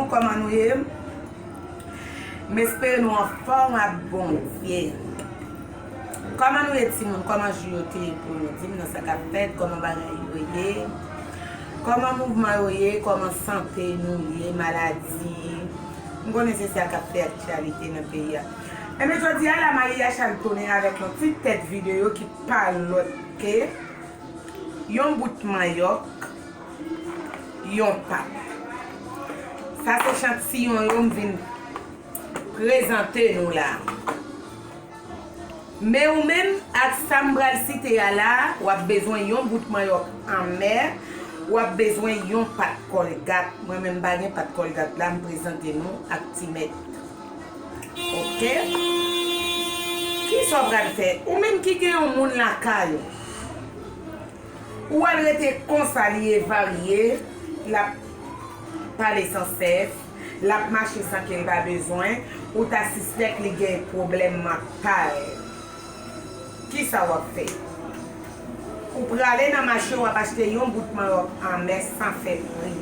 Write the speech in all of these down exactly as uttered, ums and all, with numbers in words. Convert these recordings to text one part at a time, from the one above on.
Kòman nou ye? M espere nou anfòm ak Bondye. Kòman nou ye, timoun? Kòman jou yo te ye pou nou? Di m nan sa k ap fèt, kòman bagay yo ye, kòman mouvman yo ye, kòman sante nou ye, maladi. M konnen se sa k ap fè aktyalite nan peyi a. Ebyen, jodi a la, Maria Charles tounen avèk yon ti tèt videyo ki pa lòt ke yon bout manyòk, yon pat. Sa se chantiyon yo m vin prezante nou la. Men ou menm, ak sa m pral site a la, w ap bezwen yon bout manyòk anmè, w ap bezwen yon pat kòlgat. Mwen menm, m pa gen pat kòlgat la, m prezante nou ak ti mèt. Oke? Kisa w pral fè? Ou menm ki gen yon moun lakay ou, ou al rete konsa, li evarye, l ap pale san sèf, l ap mache san ke l pa bezwen, ou ta sispèk li gen pwoblèm mantal. Kisa w ap fè? Ou prale nan mache, w ap achte yon bout manyòk anmè san fè pri.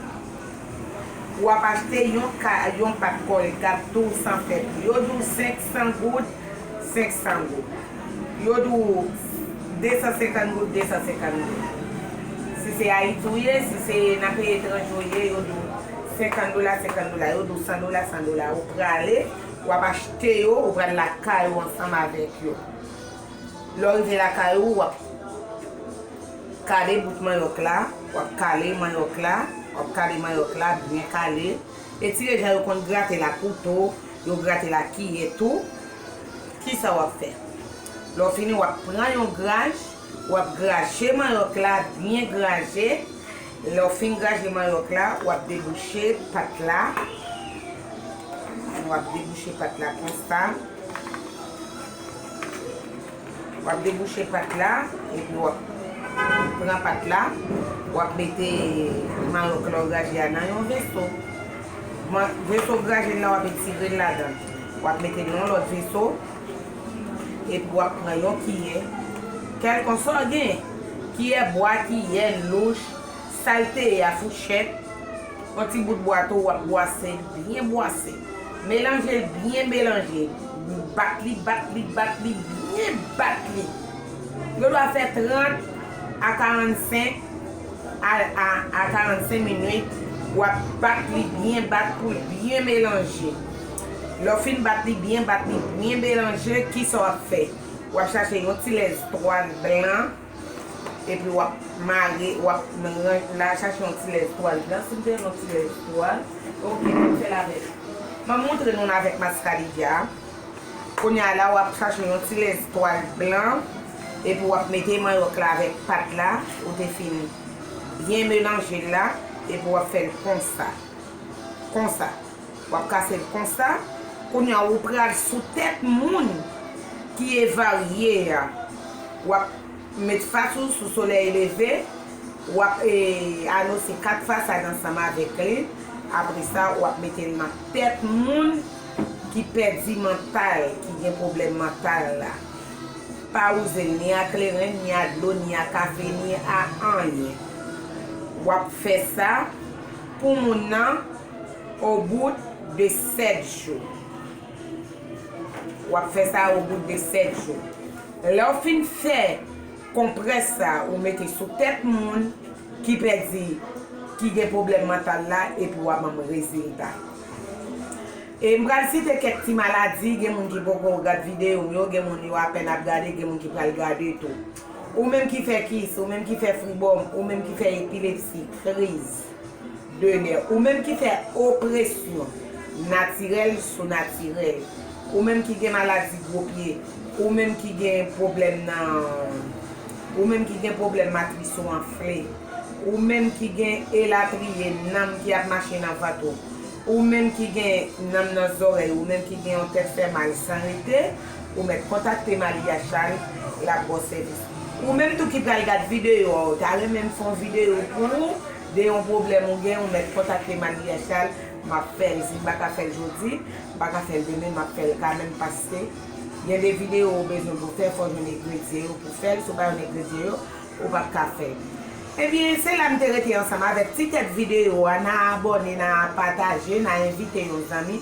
W ap achte yon ka, yon pat kòlgat tou san fè pri. Yo di w senk san goud, senk san goud. Yo di w de san senkant goud, de san senkant goud. Si se Ayiti w ye, si se nan peyi etranje w ye, yo di w senkant dola, senkant dola. Yo di w san dola, san dola. Ou prale, w ap achte yo, ou pral lakay ou ansanm avèk yo. Lè w rive lakay ou, w ap kale bout manyòk la, w ap kale manyòk la, w ap kale manyòk la byen kale. Etire jan yo konn grate l ak kouto, yo grate l ak kiyè tou. Kisa w ap fè? Lè w fini, w ap pran yon graj, w ap graje manyòk la, byen graje. Lè w fin graje manyòk la, w ap debouche pat la. W ap debouche pat la konsa. W ap debouche pat la, epi w ap pran pat la, w ap mete manyòk la w graje a nan yon veso. Man-, veso w graje l la, w ap etire l ladan l. W ap mete l nan yon lòt veso, epi w ap pran yon kiyè, kèlkanswa w gen, kiyè bwa, kiyè louch, sa l te ye a, fouchèt, yon ti bout bwa tou, w ap bwase l byen bwase. Melanje l byen melanje. Bat li, bat li, bat li, byen bat li. Yo dwe fè trant a karannsenk, a, a, a karannsenk minit. W ap bat li byen bat pou l byen melanje. Lè w fin bat li byen, bat li byen melanje, kisa w ap fè? W ap chache yon ti lèz twal blan, epi w ap mare, w ap ran-, la chache yon ti lèz twal blan, si m te gen yon ti lèz twal. Oke, m fè l avèk. M ap montre nou l avèk mascarilla. Kounye a la, w ap chache yon ti lèz twal blan, epi w ap mete manyòk la avèk pat la, ou te fin byen melanje l la, epi w ap fè l konsa. Konsa. W ap kase l konsa. Kounye a, ou pral sou tèt moun ki evarye a. W ap met fas ou sou solèy leve. W ap, e, anonse kat fasad ansanm avèk li. Apre sa, w ap mete l nan tèt moun ki pèdi mantal, ki gen pwoblèm mantal la. Pa wouze l ni a kleren, ni a dlo, ni a kafe, ni a anyen. W ap fè sa pou moun nan au bout de sèt jou. W ap fè sa au bout de sèt jou. Lè w fin fè konprès sa, ou mete sou tèt moun ki pèdi, ki gen pwoblèm mantal la, epi w ap ban m rezilta. E m pral site kèk ti maladi, gen moun ki poko gad videyo m yo, gen moun yo apèn ap gade, gen moun ki pral gade tou. Ou menm ki fè kis, ou menm ki fè fribòm, ou menm ki fè epilepsi, kriz de nè, ou menm ki fè opresyon natirèl sou natirèl, ou menm ki gen maladi gwo pye, ou menm ki gen pwoblèm nan, ou menm ki gen pwoblèm matris ou anfle, ou menm ki gen elatriye, nanm ki ap mache nan vant ou, ou menm ki gen nanm nan zòrèy, ou menm ki gen yon tèt fè mal san rete, ou mèt kontakte Malia Charles, l ap ba w sèvis. Ou menm tou ki pral gad videyo a, ou ta renmen m fè yon videyo pou ou, de yon pwoblèm ou gen, ou mèt kontakte Malia Charles, m ap fè l. Si m pa ka fè l jodi, m pa ka fè l demen, m ap fè l kanmenm paske gen de videyo ou bezwen pou fè, fò w jwenn engredyan yo pou fè l, si w pa jwenn engredyan yo, ou p ap ka fè l. Ebyen, se la m te rete ansanm avèk ti tèt videyo a. N a abòne, n a pataje, n a envite yon zanmi,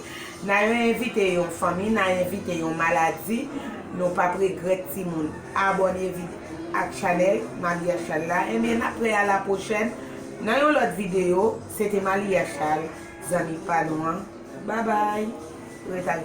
n a envite yon fanmi, n a envite yon maladi. Nou p ap regrèt, timoun. Abòne vid- ak chanèl Malia Charles la. Ebyen, n ap wè a la pwochèn nan yon lòt videyo. Se te Malia Charles, zanmi pa nou an. Babay. Ret ak